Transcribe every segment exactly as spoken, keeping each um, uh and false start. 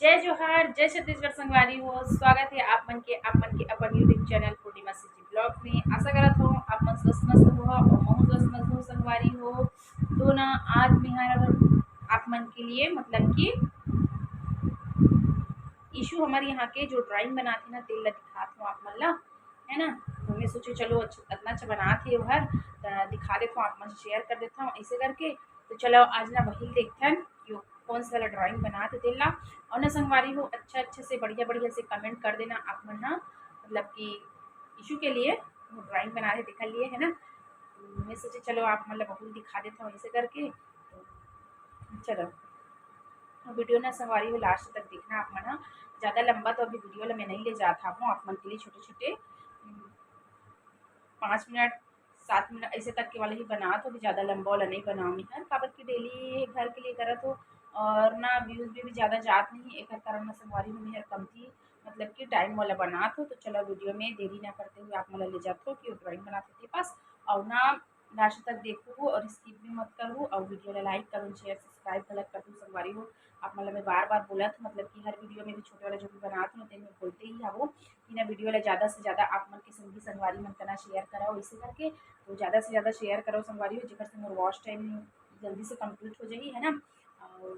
जय जोहार, जय छत्तीसगढ़ संगवारी हो। स्वागत हे आप मन के, आप मन के अपन YouTube चैनल पूर्णिमा CG ब्लॉग में। आशा करत हो आप मन स्वस्थ मस्त हो अउ महू स्वस्थ मस्त हो संगवारी हो। तो ना आज मेहर आप मन के लिए मतलब कि ईशु हमर यहाँ के जो ड्राइंग बनाथे ना तेल ला दिखात हो आप मन ला, है ना। तो मैं सोचे चलो अच्छा, अतना अच्छा बनात हे ओहर, त दिखा देथव आप मन से, शेयर कर देथव ऐसे करके। तो चलो आज ना वही देखथन कि वो कौन सा वाला ड्राइंग बनात हे तेल ला। और ना संगवारी हो अच्छा अच्छा से बढ़िया बढ़िया से कमेंट कर देना आप मन हा, मतलब कि ईशु के लिए वो ड्राइंग बनात हे तेखर लिए, है ना। तो मैं सोचे चलो आप मन ला बहुत दिखा देथव ऐसे करके। तो चलो वीडियो ना संगवारी हो लास्ट तक देखना आप मन हा। ज़्यादा लंबा तो अभी वीडियो ला मैं नहीं ले जात हूँ आप मन के लिए, छोटे छोटे पाँच मिनट सात मिनट ऐसे तक के वाला ही बनात हो, अभी ज़्यादा लंबा वाला नहीं बनाओ मेहर, काबर कि डेली घर के लिए करत हो और ना व्यूज भी, भी ज़्यादा जात नहीं है, एकर कारण ना संगवारी हो मेहर कमती मतलब कि टाइम वाला बनात हो। तो चलो वीडियो में देरी ना करते हुए आप मन ला ले जात हो कि वो ड्राइंग बनात होते पास और ना लास्ट तक देखो और स्किप भी मत करो और वीडियो ला लाइक करो, शेयर, सब्सक्राइब गलत कर दो संगवारी हो। आप मन ला मैं बार बार बोलत हूँ, मतलब कि हर वीडियो में भी छोटे वाला जो भी बनात हूँ तेन में बोलते ही हवो कि ना वीडियो ला ज़्यादा से ज़्यादा आप मन के संगी संगवारी मन तना शेयर कराओ ऐसे करके। तो ज़्यादा से ज़्यादा शेयर करो संगवारी हो, जेकर से मोर वॉच टाइम जल्दी से कंप्लीट हो जाही, है ना। और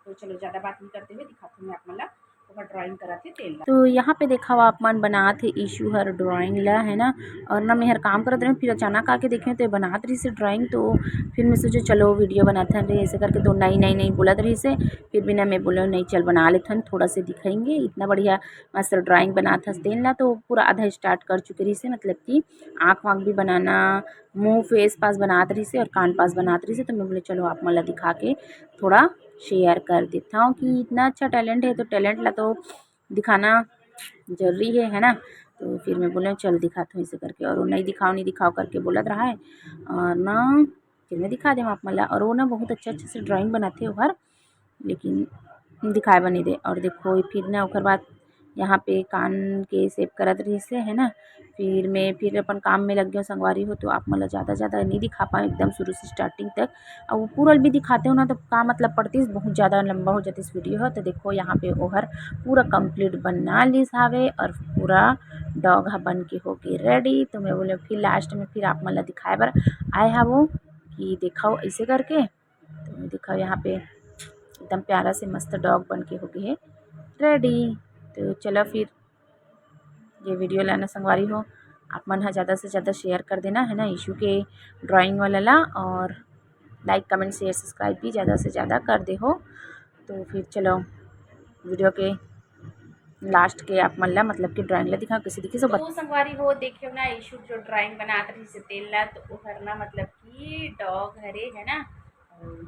तो चलो ज़्यादा बात नहीं करते हुए दिखाती हूँ मैं आप मन ला ओकर ड्राइंग करत हे तेन ला। तो यहाँ पे देखा आप मन बनात हे ईशु हर ड्राइंग ला, है ना। और ना मेहर काम करत रहे, फिर अचानक आके देखे तो ये बनात रहिस हे ड्राइंग। तो फिर मैं सोचे चलो वीडियो बनाथन रे ऐसे करके, तो नहीं नहीं नहीं बोलत रहिस हे। फिर भी ना मैं बोले नहीं चल बना लेथन, थोड़ा से दिखाएंगे, इतना बढ़िया मस्त ड्राइंग बनात हस तेन ला। तो पूरा आधा स्टार्ट कर चुके रहिस हे, मतलब कि आँख वाँख भी बनाना, मुँह फेस पास बनात रहिस हे और कान पास बनात रहिस हे। तो मैं बोले चलो आप मन ला दिखा के थोड़ा शेयर कर देता हूँ कि इतना अच्छा टैलेंट है तो टैलेंट ला तो दिखाना जरूरी है, है ना। तो फिर मैं बोले चल दिखाता हूँ ऐसे करके, और वो नहीं दिखाओ नहीं दिखाओ करके बोलत रहा है और ना फिर मैं दिखा देम आप मन ला। और वो ना बहुत अच्छा अच्छा से ड्राइंग बनाथे ओहर, लेकिन दिखाए बर नहीं दे। और देखो फिर ना ओकर बाद यहाँ पे कान के शेप करत रहिस हे, है ना। फिर मैं फिर अपन काम में लग गया संगवारी हो, तो आप मन ला ज़्यादा ज़्यादा नहीं दिखा पाए एकदम शुरू से स्टार्टिंग तक। और वो पूरा भी दिखाते हो ना तो का मतलब पड़तीस, बहुत ज़्यादा लंबा हो जातीस वीडियो हो। तो देखो यहाँ पे ओहर पूरा कंप्लीट बना लिस हावे और पूरा डॉग ह बन के हो गए रेडी। तो मैं बोले फिर लास्ट में फिर आप मन ला दिखाए बर आए हवो कि दिखाओ ऐसे करके। तो दिखाओ यहाँ पे एकदम प्यारा से मस्त डॉग बन के हो गए है रेडी। तो चलो फिर ये वीडियो ला ना संगवारी हो आप मन ह ज़्यादा से ज़्यादा शेयर कर देना, है ना, ईशु के ड्राइंग वाला ला, और लाइक कमेंट शेयर सब्सक्राइब भी ज़्यादा से ज़्यादा कर दे हो। तो फिर चलो वीडियो के लास्ट के आप मन ला मतलब कि ड्राइंग ला दिखा कैसे दिखी सब। तो संगवारी हो देखियो ना ईशु जो ड्राइंग बनात रहिस हे तेन ला, तो ओहर ना मतलब कि डॉग हरे, है ना। और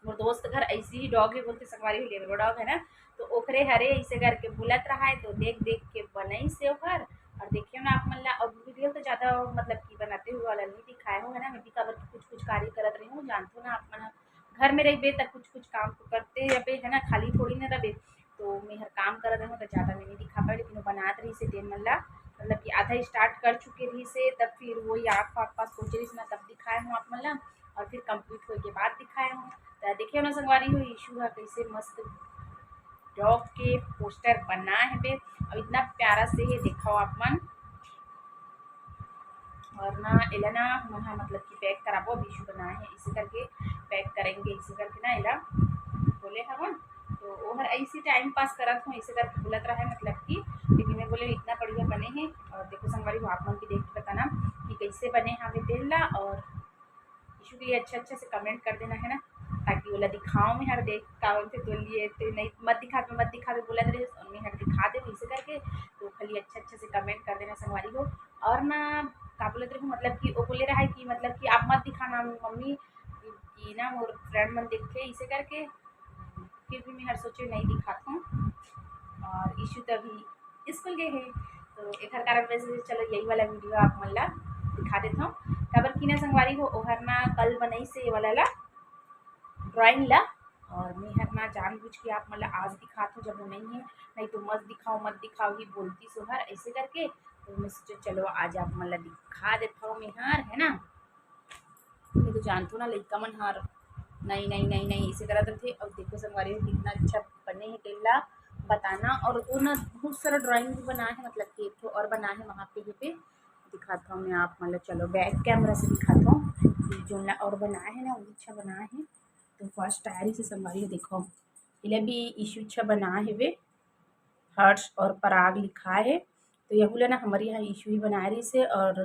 मोर दोस्त घर ऐसी ही डॉग है बोलते संगवारी हो, लेबरो डॉग है ना, तो ओकरे हरे ऐसे करके बुलत रहा है, तो देख देख के बनई से ओकर। और देखियो ना आप मन ला, और वीडियो तो ज़्यादा मतलब कि बनाते हुए वाला नहीं दिखाए हो, है ना, मैं भी काबर कि कुछ कुछ कार्य करत रही हूँ, जानते हो ना आप मन ह, घर में रहिबे त कुछ कुछ काम तो करते रहिबे, है ना, खाली थोड़ी ना रहिबे। तो मैं हर काम करत रहूँ तो ज़्यादा मैं नहीं दिखा पाए, लेकिन वो बनात रहिस हे तेन मन ला, मतलब कि आधा स्टार्ट कर चुके रहिस हे, तब फिर वही आँख पाँख पास पहुँचे रहिस ना, तब दिखाए हूँ आप मन ला। और फिर कंप्लीट होए के बाद दिखाए हूँ। तो देखियो ना संगवारी हो, ईशु ह कैसे मस्त डॉग के पोस्टर बनाए हे बे, और इतना प्यारा से हे, देखो आप मन। और ना एला ना हमन ह मतलब कि पैक कराबो, अब ईशु बनाए हे इसे करके पैक करेंगे, इसे करके ना एला बोले हवन। तो ओहर ऐसी टाइम पास करत हो, इसे करके बोलत रहा है मतलब कि, लेकिन मैं बोले इतना बढ़िया बने हे। और देखो संगवारी हो, आप मन भी देख के बताना कि कैसे बने हवे तेल ला, और ईशु के लिए अच्छा अच्छा से कमेंट कर देना, है ना, ताकि ओला दिखाओ मैं हर देख का बोलते तो लिए तो नहीं मत दिखाबे मत दिखाबे बोलत रहे, और मैं हर दिखा दे इसे करके। तो खाली अच्छा अच्छा से कमेंट कर देना संगवारी हो। और ना का बोलत रहे मतलब कि वो बोले रहा है कि मतलब कि आप मत दिखाना मम्मी कि ना मोर फ्रेंड मन देखते इसे करके, फिर भी मैं हर सोचे नहीं दिखात हूँ। और ईशु तभी स्कूल गए हे, तो एकर कारण वैसे चलो यही वाला वीडियो आप मन ला दिखा देता हूँ। काबर कि ना संगवारी हो, ओहर ना कल बनई से ये वाला ला ड्राइंग ला, और मैं हर ना जानबूझ के आप मन ला आज दिखात हूँ, जब वो नहीं है, नहीं तो मत दिखाओ मत दिखाओ ही बोलती सोहर ऐसे करके। तो मैं सोचे चलो आज आप मन ला दिखा देता हूँ मैं हर, है ना। मैं तो जानत हूँ ना लइका मन हर नहीं नहीं नहीं नहीं ऐसे करत रहिथे। और देखो संगवारी हो कितना अच्छा बने हे। ला बताना। और वो ना बहुत सारा ड्राइंग भी बना है, मतलब कि एक ठो और बना है वहाँ पे, ये पे दिखाता हूँ मैं आप, मतलब चलो बैक कैमरा से दिखाता हूँ जोन ला और बना है ना, वो अच्छा बना है। तो फर्स्ट डायरी से संगवारी हो देखो, इला भी इशू अच्छा बना है वे, हर्ष और पराग लिखा है। तो यहू ला ना हमारे यहाँ इशू ही बनाए रहिस हे और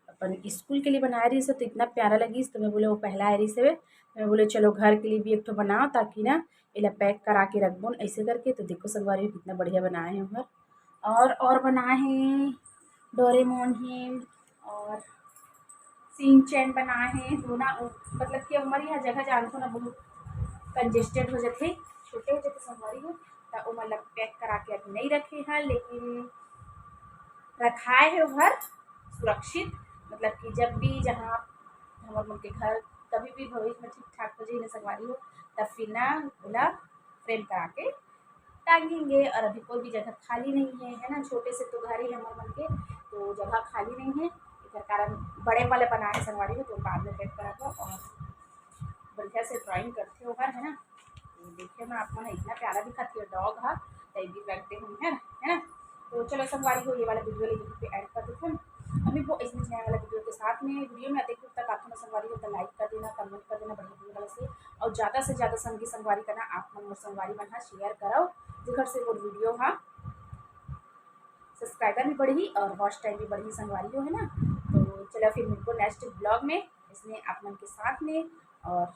अपन स्कूल के लिए बनाए रहिस हे, तो इतना प्यारा लगिस। तो मैं बोले वो पहला आए रहिस हे, मैं बोले चलो घर के लिए भी एक ठो बनाओ, ताकि ना एला पैक करा के रखबो न ऐसे करके। तो देखो संगवारी हो कितना बढ़िया बनाए हे ओहर। और और बनाए हे डोरेमोन हे और सिंचैन बनाए हे। तो ना वो, मतलब कि हमारे यहाँ जगह जानथो ना बहुत कंजेस्टेड हो जाथे, छोटे हो जाथे संगवारी हो, त ओमन ला पैक करा के अभी नहीं रखे हैं, लेकिन रखाए हे ओहर सुरक्षित। मतलब कि जब भी जहाँ हमर मन के घर कभी भी भविष्य में ठीक ठाक हो जाए ना संगवारी हो, तब फिर ना ओला फ्रेम करा के टांगेंगे। और अभी कोई भी जगह खाली नहीं है, है ना, छोटे से तो घर ही हमर मन के, तो जगह खाली नहीं है, एकर कारण बड़े वाले बनाए संगवारी हो, तो बाद में पैक कराबो। और बढ़िया से ड्राइंग करथे ओहर, है ना। तो देखिए ना आप मन, इतना प्यारा दिखत हे डॉग हा, तैं भी रख दे हूँ, है ना, है ना। तो चलो संगवारी हो, ये वाला वीडियो ला यहीं पे एंड कर देते हैं। अभी वो इसमें नया वाला वीडियो के साथ में, वीडियो में अधिक दूर तक आप मन संगवारी हो तो लाइक कर देना, कमेंट कर देना बढ़िया बढ़िया वाला से, और ज़्यादा से ज़्यादा संगी संगवारी करना आप मन मोर संगवारी मन हा शेयर करो, जेकर से मोर वीडियो हा सब्सक्राइबर भी बढ़ही और वॉच टाइम भी बढ़ही संगवारी हो, है ना। तो चलो फिर मिलबो नेक्स्ट ब्लॉग में इसमें आप मन के साथ में, और